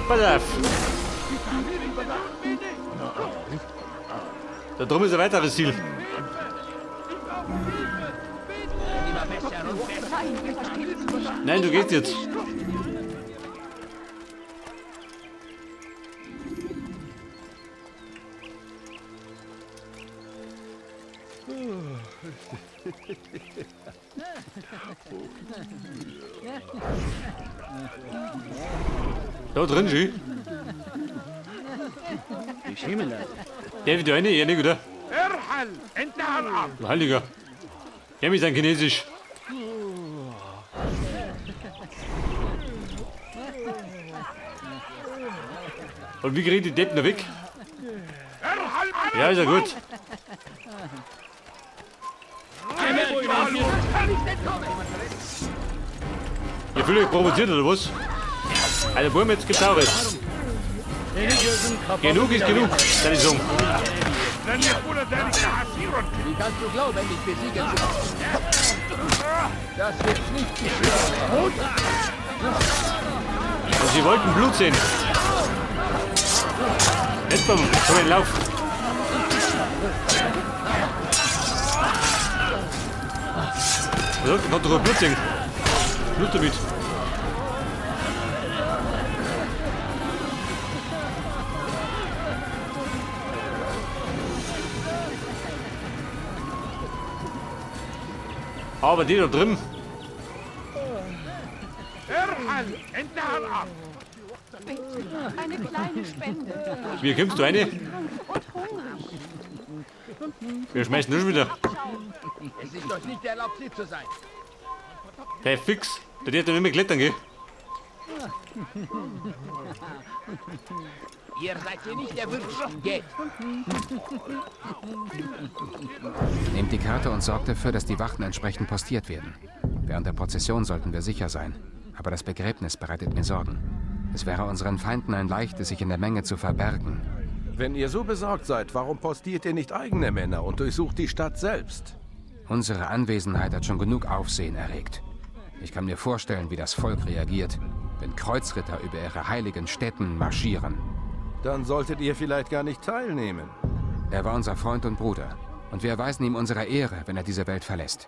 Pass auf. Da drum ist ein weiteres Ziel. Nein, du gehst jetzt. Da drin, schön. Der wieder eine, ja nicht, oder? ارحل انتهى الامر Du Heiliger. Ja, mit sein Chinesisch. Und wie kriegt die Deppen da weg? ارحل Ja, ist ja gut. Ihr fühlt euch provoziert, oder was? Alter Burm, jetzt gibt's auch was. Genug ist genug, soll ich sagen. لن يكون ذلك عسيرا Wie kannst du glauben, mich besiegen zu können? Das wird nicht geschehen. Und sie wollten Blut sehen. Jetzt komm, komm in den Lauf. So, kann doch Blut sehen. Blut damit. Aber die da drüben, ارحل انتهى الامر Bitte, eine kleine Spende. wie kommst du rein? Krank und hungrig. Wir schmeißen nur schon wieder. Es ist euch nicht erlaubt, hier zu sein. Der fix, der darf doch nicht mehr klettern, gell? Ihr seid hier nicht erwünscht. Geht. Nehmt die Karte und sorgt dafür, dass die Wachen entsprechend postiert werden. Während der Prozession sollten wir sicher sein. Aber das Begräbnis bereitet mir Sorgen. Es wäre unseren Feinden ein leichtes, sich in der Menge zu verbergen. Wenn ihr so besorgt seid, warum postiert ihr nicht eigene Männer und durchsucht die Stadt selbst? Unsere Anwesenheit hat schon genug Aufsehen erregt. Ich kann mir vorstellen, wie das Volk reagiert, wenn Kreuzritter über ihre heiligen Stätten marschieren. Dann solltet ihr vielleicht gar nicht teilnehmen. Er war unser Freund und Bruder. Und wir erweisen ihm unsere Ehre, wenn er diese Welt verlässt.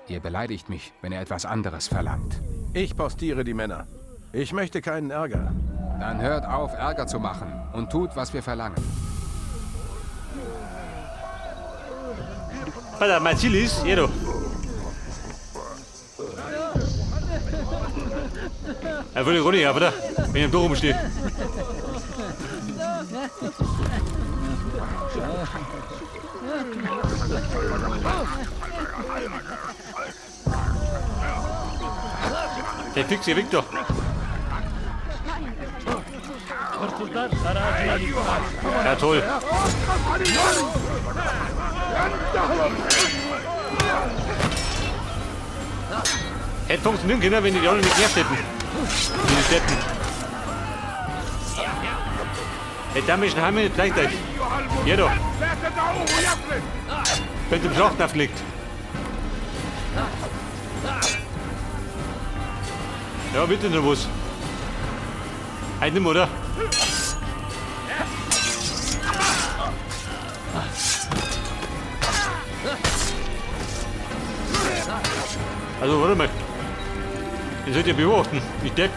Ihr beleidigt mich, wenn er etwas anderes verlangt. Ich postiere die Männer. Ich möchte keinen Ärger. Dann hört auf, Ärger zu machen und tut, was wir verlangen. Pass auf, mein Ziel ist, hier da. Er will runter, oder? Wenn ich am Tor rumstehe. Der Fix, hier weg doch. Ja, toll. Hätte funktionieren können, wenn die die alle nicht genervt hätten. Die Deppen. Hey, da ist ein Hammer gleich gleich. Hier doch. لا تدعوه يفلت Wenn im Schlachten aufgelegt. Ja, bitte noch was. Halt nicht mehr, oder? Also, warte mal. Den sollt ihr beobachten. Ich Depp.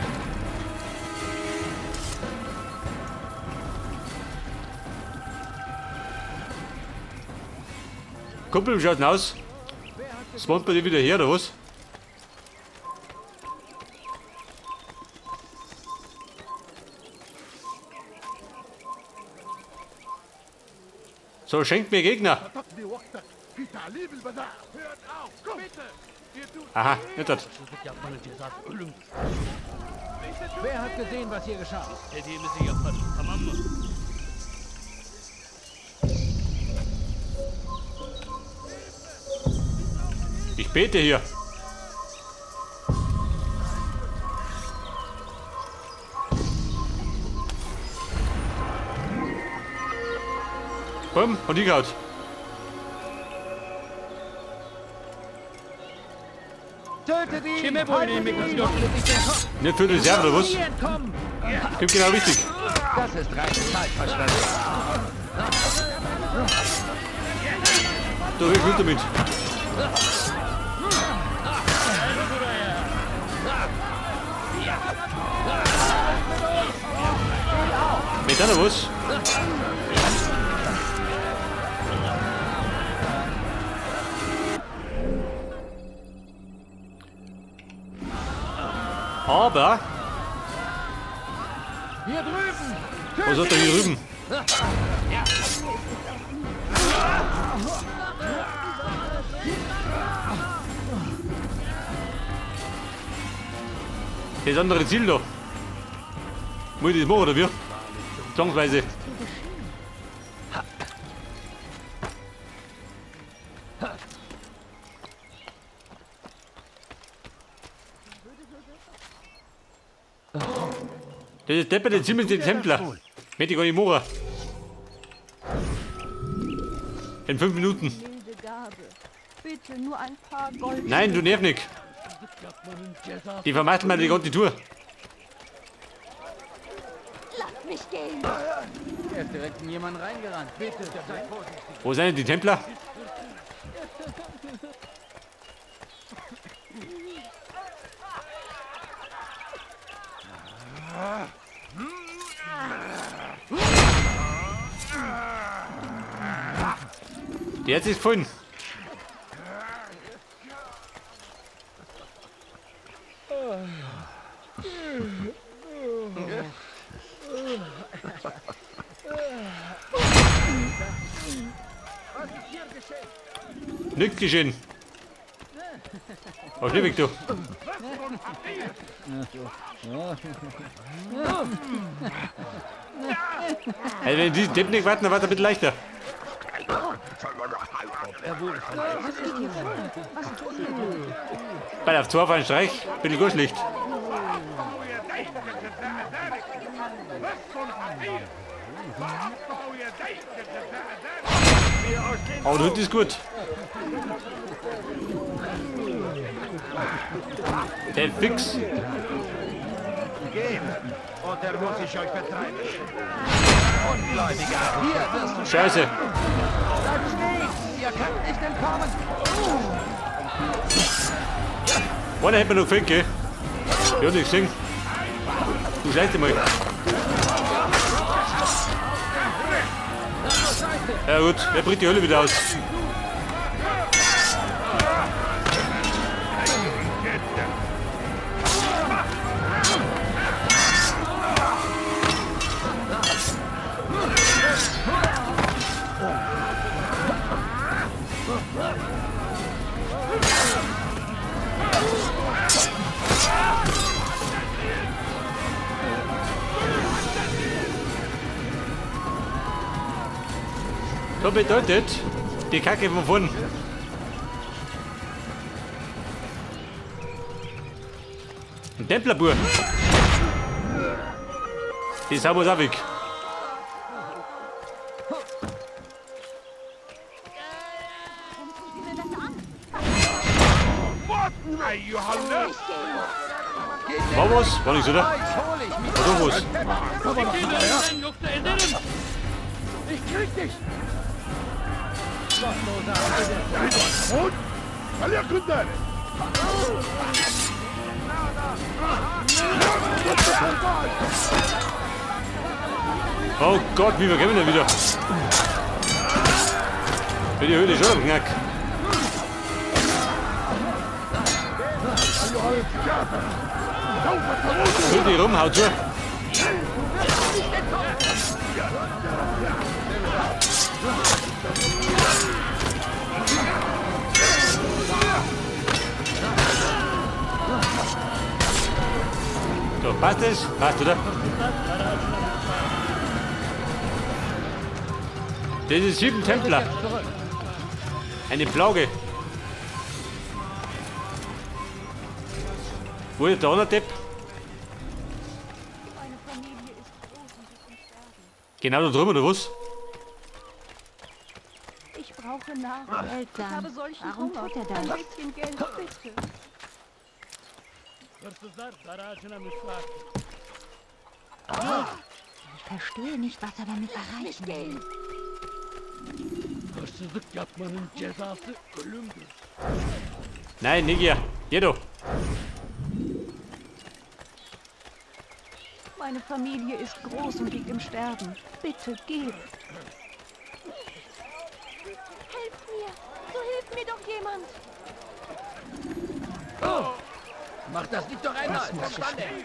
Kumpel, wie schaut's denn aus? Spawnt bei dir wieder her, oder was? So, schenkt mir Gegner. تقضي وقتك في تعليم البذاء Hört auf! Bitte! Ihr tut Aha, nicht das. Wer hat gesehen, was hier geschah? Ich bete hier. Bumm, und die gehaut. Tötet ihn! Haltet ihn! Nicht den Kopf! Nicht für die Server, oder was? Nie entkommen! Kommt genau richtig. Das ist reine Zeitverschwendung. Da ich gut damit. Mit einer was? Aber. Hier drüben! Was hat er hier drüben? Das andere Ziel da. Muss ich das machen, oder wie? Zwangsweise. Das ist depperte Ziel mit den Templer. Möchte ich gar nicht machen. In 5 Minuten. Bitte nur ein paar Gold. Nein, du nerv nicht. Die vermasseln mir die ganze Tour. Lass mich gehen. Er ist direkt in jemanden reingerannt. Bitte, sei vorsichtig. Wo sind denn die Templer? Die hat sich gefunden. Nichts geschehen. Oh, schnell weg, du. Also wenn die Depp nicht warten, dann war es ein bisschen leichter. Bei auf zwei auf einen Streich, bin ich gut schlicht. Aber der Hund ist gut. Der fix. Gehen, oder muss ich euch vertreiben? Ungläubiger! Hier wirst du Scheiße. Bleib stehen! Ihr könnt nicht entkommen! Einer hätte mir noch gefehlt, gell? Ich hab nichts gesehen. Du Scheiße mal. Ja gut, wer bricht die Hölle wieder aus? So bedeutet die Kacke von vorn. Ein Templerbur. Die sauber auch weg. War was? War nichts, oder? War doch was. Ich krieg dich! Oh Gott, wie wir kommen denn wieder? Für die Höhle schon am Knack. Hol die rum, haut zu. So, passt es? Passt, oder? Das ist 7 Templer. Eine Plage. Wo ist der andere Depp? Meine Familie ist groß und ist im Sterben. Genau da drüben, oder was? Ich brauche Nahrung. Seltsam. Ich habe solchen Warum Hunger. tut er das? Ein bisschen Geld, bitte. Ich verstehe nicht, was er damit erreichen will. Nein, nicht hier. Geh doch. Meine Familie ist groß und liegt im Sterben. Bitte geht. Helft mir! So hilft mir doch jemand! Oh. Mach das nicht doch einmal! Verstanden!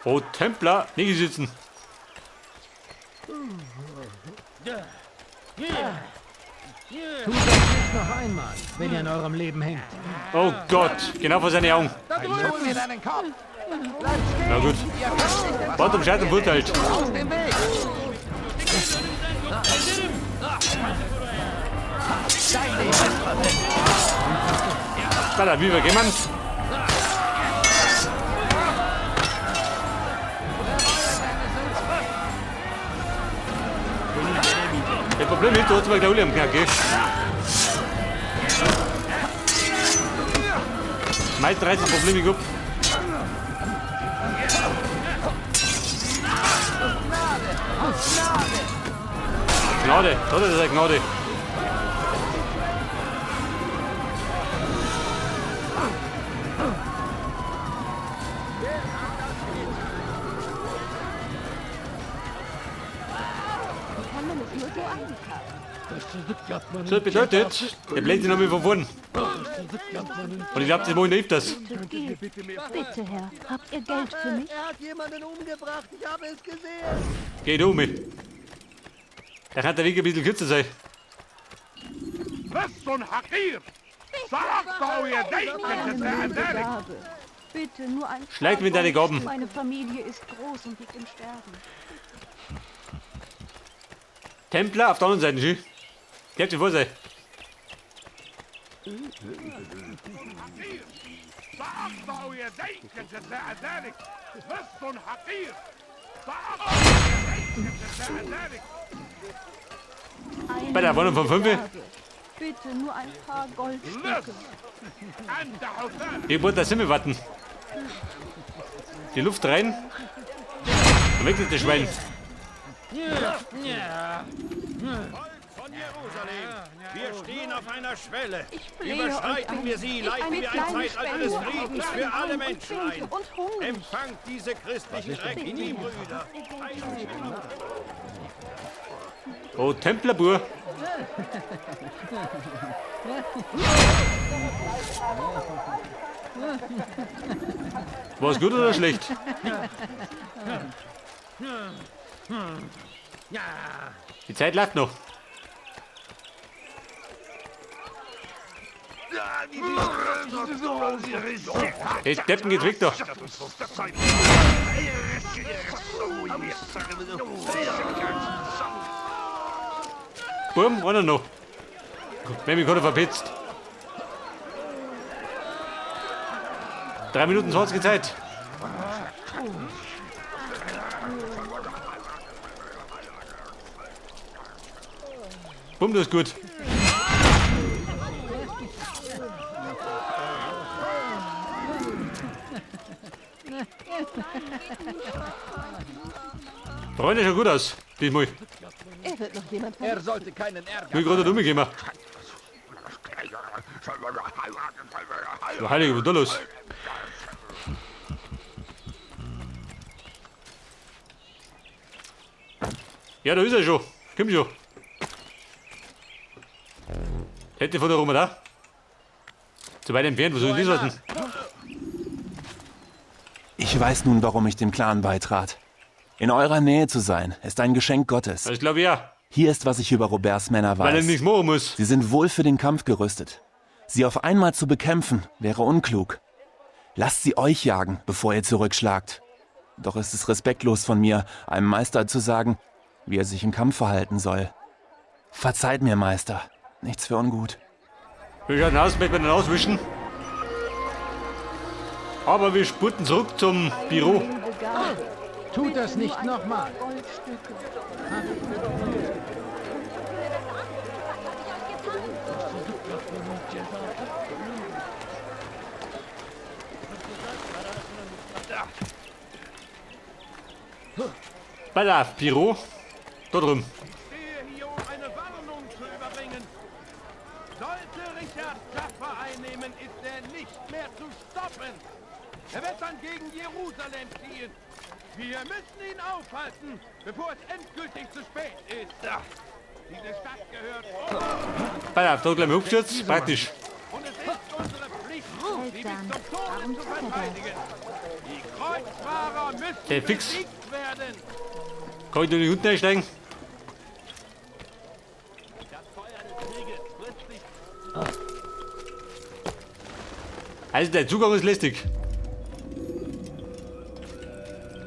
Oh, Templer, nicht sitzen. Tut das nicht noch einmal, wenn ihr an eurem Leben hängt. Oh Gott, genau vor seine Augen. Hol mir deinen Kopf! Bleib stehen! Na gut. Warte um Scheitern verurteilt. Aus dem Weg! Warte, wie wir gehen? Das Problem ist, du hast mal gleich am Knack, gell? Meist reißt das Problem nicht ab. Gnade, oder? Das ist eine Gnade. So, das bedeutet, der bläht sich nochmal von vorn. Und ich glaube, das mache ich nicht öfters. Bitte, bitte, Herr, habt ihr Geld für mich? Er hat jemanden umgebracht, ich habe es gesehen. Geh du mit. Da kann der Weg ein bisschen kürzer sein. Bitte, nur ein Schlag mit deinen Gaben. Meine Familie ist groß und liegt im Sterben. Templer auf der anderen Seite, schön. Gebt die Vorsicht. Bei der Wohnung von 5. Bitte nur ein paar Goldstücke. Ich wollte da Simmel warten. Die Luft rein. Und weg ist das Schwein. Volk von Jerusalem, wir stehen auf einer Schwelle. Überschreiten wir sie, leiten wir ein Zeitalter des Friedens für alle Menschen ein. Empfangt diese christlichen Recken, Brüder. Oh, Templerbur. War's gut oder schlecht? Die Zeit läuft noch. Hey, Deppen geht weg da. Bumm, einer noch. Wer mich gerade verpetzt. 3 Minuten 20 Zeit. Bumm, das ist gut. Freunde, schaut gut aus. Diesmal. Er wird noch jemand. Er sollte keinen Ärger. Ich bin gerade umgekommen. Du Heilige, was ist da los? Ja, da ist er schon. Komm schon. Hätte von der Roma da. Zu weit entfernt, was soll ich das halten? Ich weiß nun, warum ich dem Clan beitrat. In eurer Nähe zu sein, ist ein Geschenk Gottes. Das glaube ich ja. Hier ist, was ich über Roberts Männer weiß. Weil er nichts machen muss. Sie sind wohl für den Kampf gerüstet. Sie auf einmal zu bekämpfen, wäre unklug. Lasst sie euch jagen, bevor ihr zurückschlagt. Doch ist es respektlos von mir, einem Meister zu sagen, wie er sich im Kampf verhalten soll. Verzeiht mir, Meister. Nichts für ungut. Wir schauen aus, mit den auswischen. Aber wir spurten zurück zum Büro. Tut das nicht nochmal. Pass auf, Piro. Da drüben. Ich stehe hier, um eine Warnung zu überbringen. Sollte Richard Jaffa einnehmen, ist er nicht mehr zu stoppen. Er wird dann gegen Jerusalem ziehen. Wir müssen ihn aufhalten, bevor es endgültig zu spät ist. Diese Stadt gehört uns. Pass auf, da gleich mal hochgestürzt. Praktisch. Und es ist unsere Pflicht, sie bis zum Tode zu verteidigen. Die Kreuzfahrer müssen Der Fix. besiegt werden. Kann ich da nicht unten einsteigen? Also der Zugang ist lästig.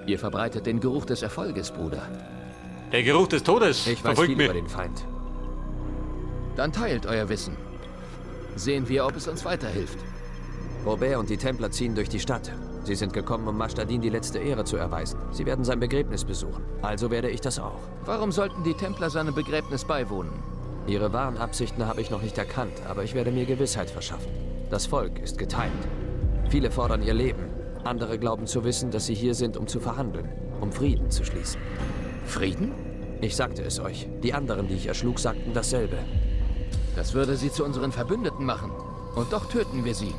Ihr verbreitet den Geruch des Erfolges, Bruder. Der Geruch des Todes Ich weiß verfolgt viel mich. über den Feind. Dann teilt euer Wissen. Sehen wir, ob es uns weiterhilft. Robert und die Templer ziehen durch die Stadt. Sie sind gekommen, um Mashtadin die letzte Ehre zu erweisen. Sie werden sein Begräbnis besuchen. Also werde ich das auch. Warum sollten die Templer seinem Begräbnis beiwohnen? Ihre wahren Absichten habe ich noch nicht erkannt, aber ich werde mir Gewissheit verschaffen. Das Volk ist geteilt. Viele fordern ihr Leben. Andere glauben zu wissen, dass sie hier sind, um zu verhandeln, um Frieden zu schließen. Frieden? Ich sagte es euch. Die anderen, die ich erschlug, sagten dasselbe. Das würde sie zu unseren Verbündeten machen. Und doch töten wir sie.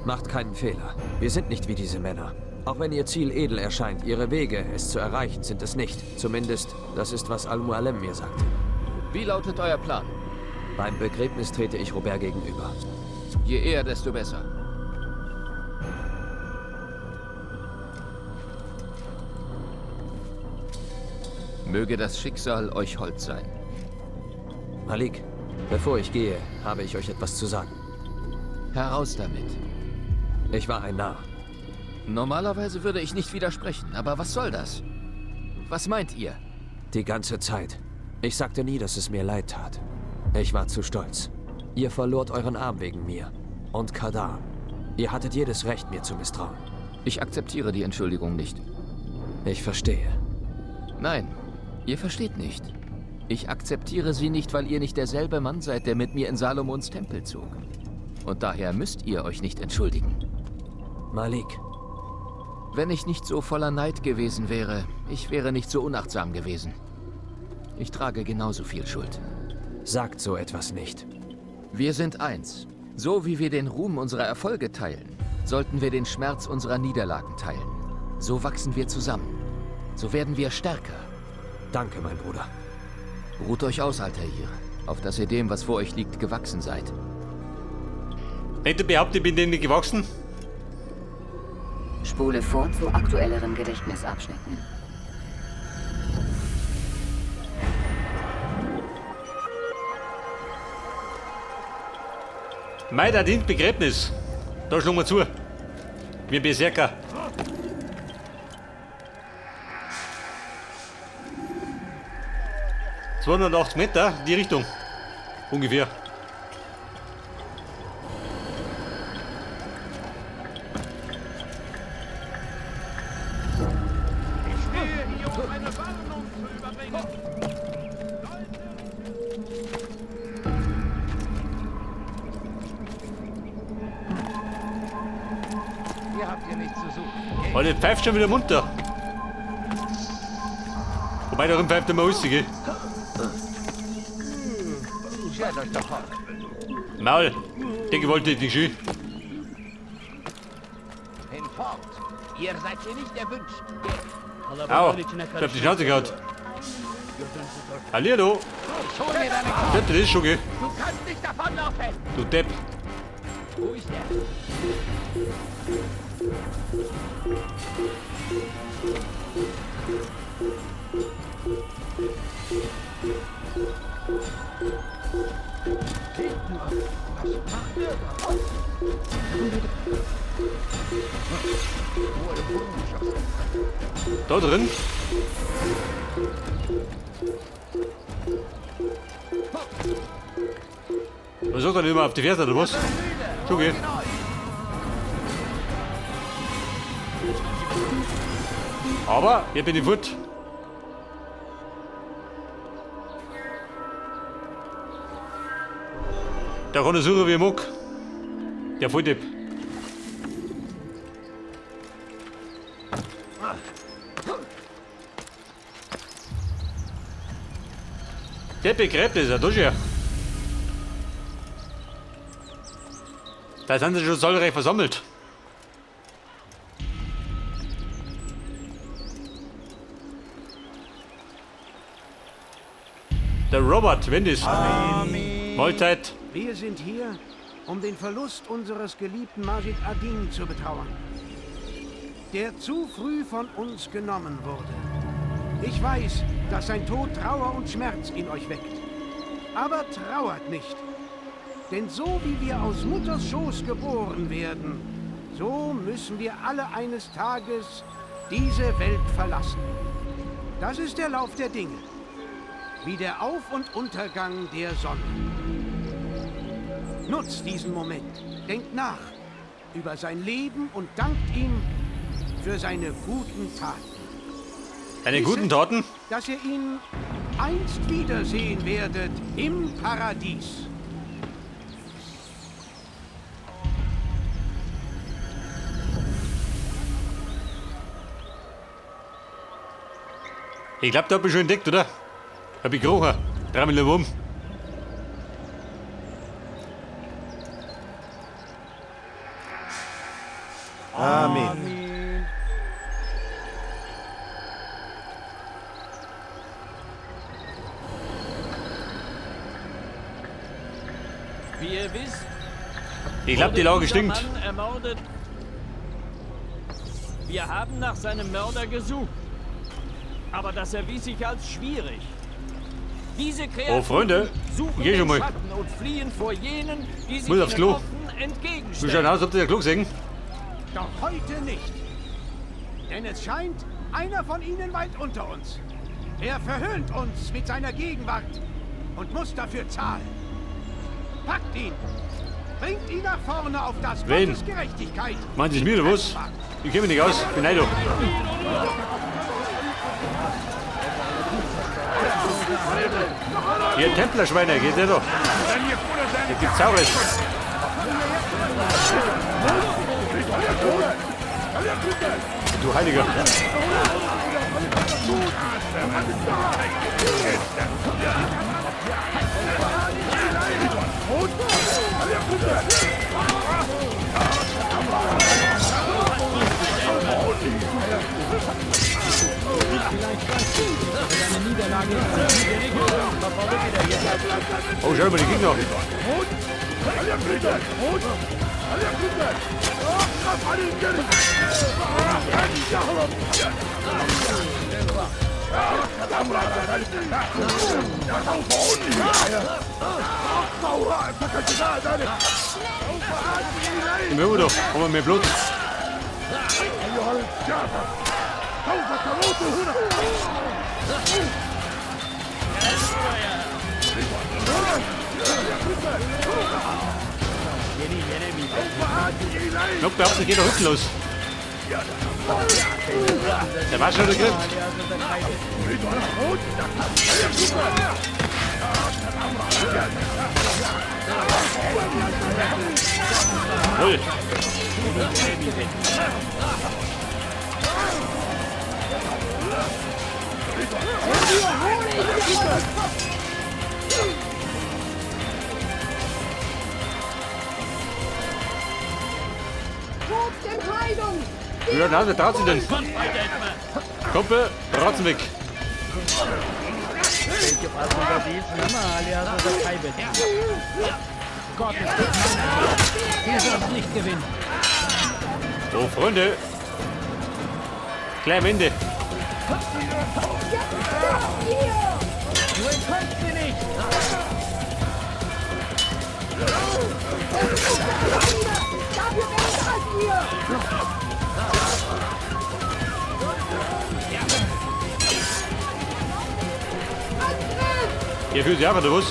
Macht keinen Fehler. Wir sind nicht wie diese Männer. Auch wenn ihr Ziel edel erscheint, ihre Wege, es zu erreichen, sind es nicht. Zumindest, das ist, was Al-Mualem mir sagte. Wie lautet euer Plan? Beim Begräbnis trete ich Robert gegenüber. Je eher, desto besser. Möge das Schicksal euch hold sein. Malik, bevor ich gehe, habe ich euch etwas zu sagen. Heraus damit. Ich war ein Narr. Normalerweise würde ich nicht widersprechen, aber was soll das? Was meint ihr? Die ganze Zeit. Ich sagte nie, dass es mir leid tat. Ich war zu stolz. Ihr verlort euren Arm wegen mir. Und Kadar. Ihr hattet jedes Recht, mir zu misstrauen. Ich akzeptiere die Entschuldigung nicht. Ich verstehe. Nein, ihr versteht nicht. Ich akzeptiere sie nicht, weil ihr nicht derselbe Mann seid, der mit mir in Salomons Tempel zog. Und daher müsst ihr euch nicht entschuldigen. Malik. Wenn ich nicht so voller Neid gewesen wäre, ich wäre nicht so unachtsam gewesen. Ich trage genauso viel Schuld. Sagt so etwas nicht. Wir sind eins. So wie wir den Ruhm unserer Erfolge teilen, sollten wir den Schmerz unserer Niederlagen teilen. So wachsen wir zusammen. So werden wir stärker. Danke, mein Bruder. Ruht euch aus, Altair, auf dass ihr dem, was vor euch liegt, gewachsen seid. Wenn du behauptest, ich bin denen nicht gewachsen? Spule vor zu aktuelleren Gedächtnisabschnitten. Maidadin Begräbnis. Da schlagen wir zu. Wie ein Berserker. ...280 Meter, die Richtung. Ungefähr. Ich stehe hier, um eine Warnung zu überbringen. Ihr habt hier nichts zu suchen. Alter, pfeift schon wieder munter. Wobei, darin pfeift immer alles, gell? Schert euch davon. Maul, der gewalttätig schön. Hinfort. Ihr seid hier nicht erwünscht. Geht. Au, ich hab die Schnauze gehauen. Hallihallo. Ich hol mir deine Karte. Das ist schon, gell? Du kannst nicht davonlaufen. Du Depp. Wo ist er? Seht nur, was macht er da? Da drin? Was sagt er denn immer auf die Ferse, oder was? Schon, gell? Aber, hier bin ich fort. Der kann er suchen wie er mag. Der Volldepp. Der Begräbnis, ja, durch hier. Da sind sie schon zollreich versammelt. Der Robert Wendis. Mahlzeit. Wir sind hier, um den Verlust unseres geliebten Majid Adin zu betrauern, der zu früh von uns genommen wurde. Ich weiß, dass sein Tod Trauer und Schmerz in euch weckt. Aber trauert nicht. Denn so wie wir aus Mutters Schoß geboren werden, so müssen wir alle eines Tages diese Welt verlassen. Das ist der Lauf der Dinge. Wie der Auf- und Untergang der Sonne. Nutzt diesen Moment, denkt nach über sein Leben und dankt ihm für seine guten Taten. Deine guten Taten? Dass ihr ihn einst wiedersehen werdet im Paradies. Ich glaube, da hab ich schon entdeckt, oder? Hab ich gerochen. Dreh mich lieber um. Amen. Wie ihr wisst, Ich glaube, die Lage wurde dieser stinkt. Mann ermordet. Wir haben nach seinem Mörder gesucht. Aber das erwies sich als schwierig. Diese Kreaturen Oh, Freunde, suchen geh schon den mal. Schatten und fliehen vor jenen, die sich Muss aufs ihnen Klo. offen Wie entgegenstellen. schaut aus, habt ihr das Klo gesehen? Doch heute nicht. Denn es scheint, einer von ihnen weilt unter uns. Er verhöhnt uns mit seiner Gegenwart und muss dafür zahlen. Packt ihn! Bringt ihn nach vorne auf das Wen? Gottes Gerechtigkeit. Meint ihr mir oder was? Ich kenne mich nicht aus. Bin neidisch. Ihr Templerschweine, geht ihr doch. Hier gibt's Saures. Du Heiliger. Oh, schau mal, die Gegner. Im Höhe doch, haben wir mehr Blut. Nope, der Hauptsache geht der Rücken los. Der war schon gekriegt. Null. Tobt Entheidung! Ja, na, wer traut sich denn? Kumpel, Rotzen weg. Gott ist mit mir. Du wirst nicht gewinnen. So, Freunde. Gleich am Ende. Du entkommst mir nicht! Dafür bezahlt ihr! Ihr fühlt sich einfach, oder was?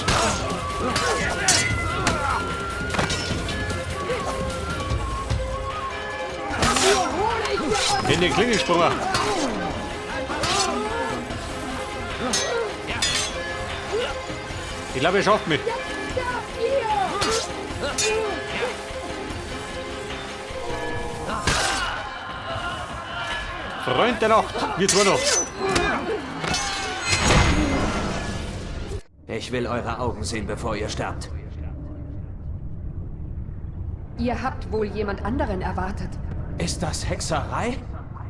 In den Klingelsprung. Ich glaube, er schafft mich. Freund der Nacht, wir zwei noch. Ich will eure Augen sehen, bevor ihr sterbt. Ihr habt wohl jemand anderen erwartet. Ist das Hexerei?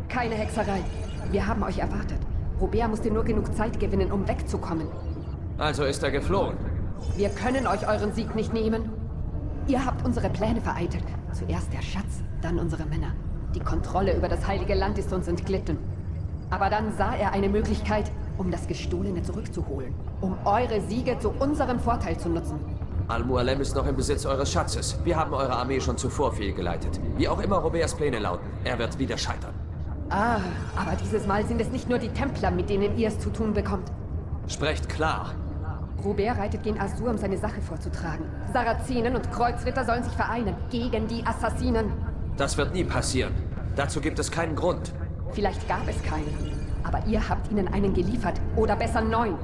Keine Hexerei. Wir haben euch erwartet. Robert musste nur genug Zeit gewinnen, um wegzukommen. Also ist er geflohen. Wir können euch euren Sieg nicht nehmen. Ihr habt unsere Pläne vereitelt. Zuerst der Schatz, dann unsere Männer. Die Kontrolle über das heilige Land ist uns entglitten. Aber dann sah er eine Möglichkeit, um das Gestohlene zurückzuholen. Um eure Siege zu unserem Vorteil zu nutzen. Al-Mualem ist noch im Besitz eures Schatzes. Wir haben eure Armee schon zuvor fehlgeleitet. Wie auch immer Roberts Pläne lauten, er wird wieder scheitern. Ah, aber dieses Mal sind es nicht nur die Templer, mit denen ihr es zu tun bekommt. Sprecht klar. Robert reitet gen Asur, um seine Sache vorzutragen. Sarazenen und Kreuzritter sollen sich vereinen gegen die Assassinen. Das wird nie passieren. Dazu gibt es keinen Grund. Vielleicht gab es keinen. Aber ihr habt ihnen einen geliefert. Oder besser 9.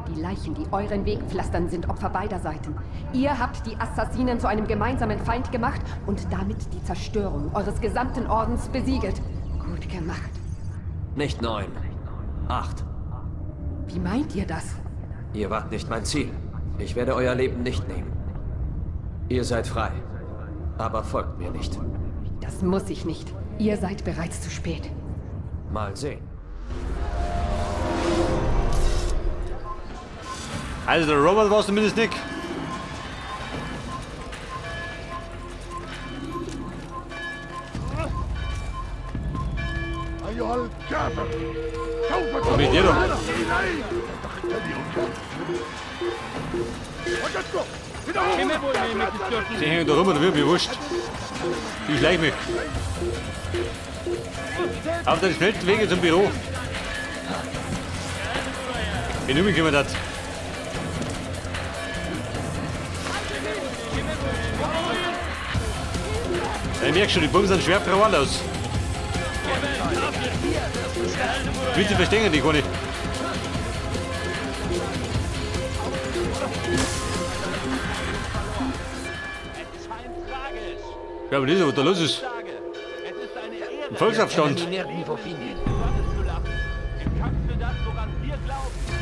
Die Leichen, die euren Weg pflastern, sind Opfer beider Seiten. Ihr habt die Assassinen zu einem gemeinsamen Feind gemacht und damit die Zerstörung eures gesamten Ordens besiegelt. Gut gemacht. Nicht 9. 8. Wie meint ihr das? Ihr wart nicht mein Ziel. Ich werde euer Leben nicht nehmen. Ihr seid frei. Aber folgt mir nicht. Das muss ich nicht. Ihr seid bereits zu spät. Mal sehen. Also der Robert war zumindest nicht. Und mit dir doch. Sie hängen da rum und wird mir wurscht. Ich schleich mich. Auf den schnellsten Wege zum Büro. Bin umgekümmert hat. Ich merke schon, die Buben sind schwer verwandt aus. Bitte verstehen die gar nicht. Ja, aber das ist, was da los ist. Ein Volksaufstand.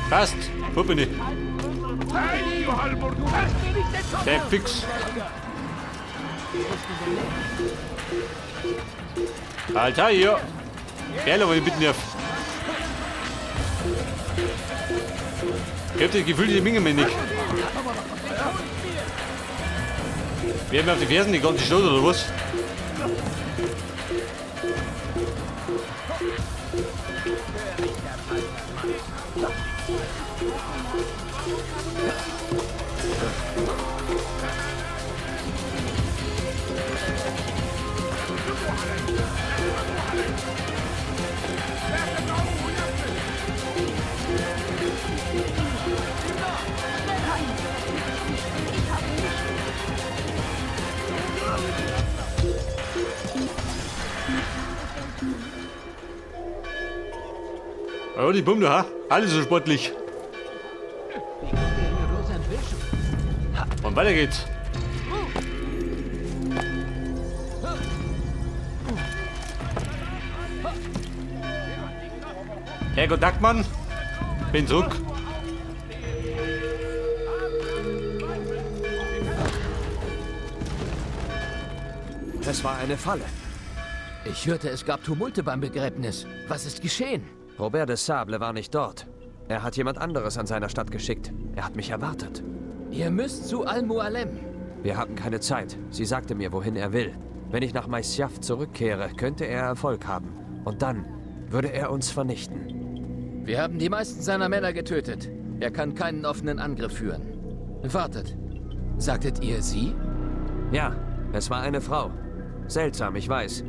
Passt, wo bin ich? Der fix. Alter, hier. Geil, aber ich bitte nerv. Ich hab das Gefühl, die mengen mich nicht. Wir haben auf die Fersen die ganze Stadt, oder was? Oh, die Bumde, ha? Alle so sportlich. Und weiter geht's. Herr Kontaktmann, bin zurück. Es war eine Falle. Ich hörte, es gab Tumulte beim Begräbnis. Was ist geschehen? Robert de Sable war nicht dort. Er hat jemand anderes an seiner Stadt geschickt. Er hat mich erwartet. Ihr müsst zu Al-Mualem. Wir haben keine Zeit. Sie sagte mir, wohin er will. Wenn ich nach Masyaf zurückkehre, könnte er Erfolg haben. Und dann würde er uns vernichten. Wir haben die meisten seiner Männer getötet. Er kann keinen offenen Angriff führen. Wartet. Sagtet ihr sie? Ja, es war eine Frau. Seltsam, ich weiß.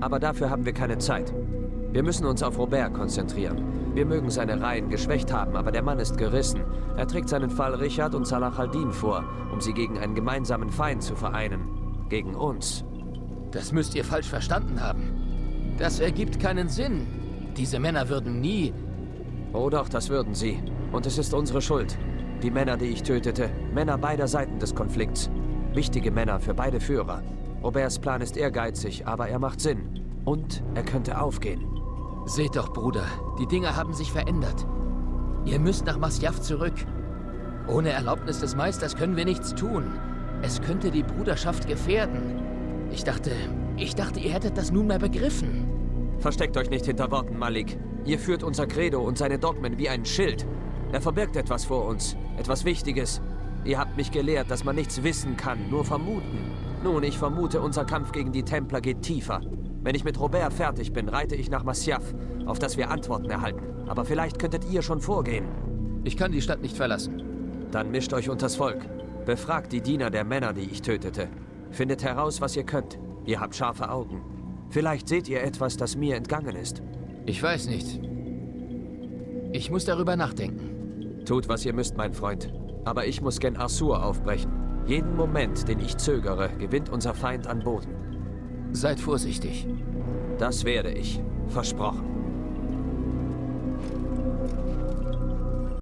Aber dafür haben wir keine Zeit. Wir müssen uns auf Robert konzentrieren. Wir mögen seine Reihen geschwächt haben, aber der Mann ist gerissen. Er trägt seinen Fall Richard und Salah al-Din vor, um sie gegen einen gemeinsamen Feind zu vereinen. Gegen uns. Das müsst ihr falsch verstanden haben. Das ergibt keinen Sinn. Diese Männer würden nie... Oh doch, das würden sie. Und es ist unsere Schuld. Die Männer, die ich tötete, Männer beider Seiten des Konflikts. Wichtige Männer für beide Führer. Roberts Plan ist ehrgeizig, aber er macht Sinn. Und er könnte aufgehen. Seht doch, Bruder, die Dinge haben sich verändert. Ihr müsst nach Masyaf zurück. Ohne Erlaubnis des Meisters können wir nichts tun. Es könnte die Bruderschaft gefährden. Ich dachte, ihr hättet das nunmehr begriffen. Versteckt euch nicht hinter Worten, Malik. Ihr führt unser Credo und seine Dogmen wie ein Schild. Er verbirgt etwas vor uns, etwas Wichtiges. Ihr habt mich gelehrt, dass man nichts wissen kann, nur vermuten. Nun, ich vermute, unser Kampf gegen die Templer geht tiefer. Wenn ich mit Robert fertig bin, reite ich nach Masyaf, auf dass wir Antworten erhalten. Aber vielleicht könntet ihr schon vorgehen. Ich kann die Stadt nicht verlassen. Dann mischt euch unters Volk. Befragt die Diener der Männer, die ich tötete. Findet heraus, was ihr könnt. Ihr habt scharfe Augen. Vielleicht seht ihr etwas, das mir entgangen ist. Ich weiß nicht. Ich muss darüber nachdenken. Tut, was ihr müsst, mein Freund. Aber ich muss gen Arsur aufbrechen. Jeden Moment, den ich zögere, gewinnt unser Feind an Boden. Seid vorsichtig. Das werde ich. Versprochen.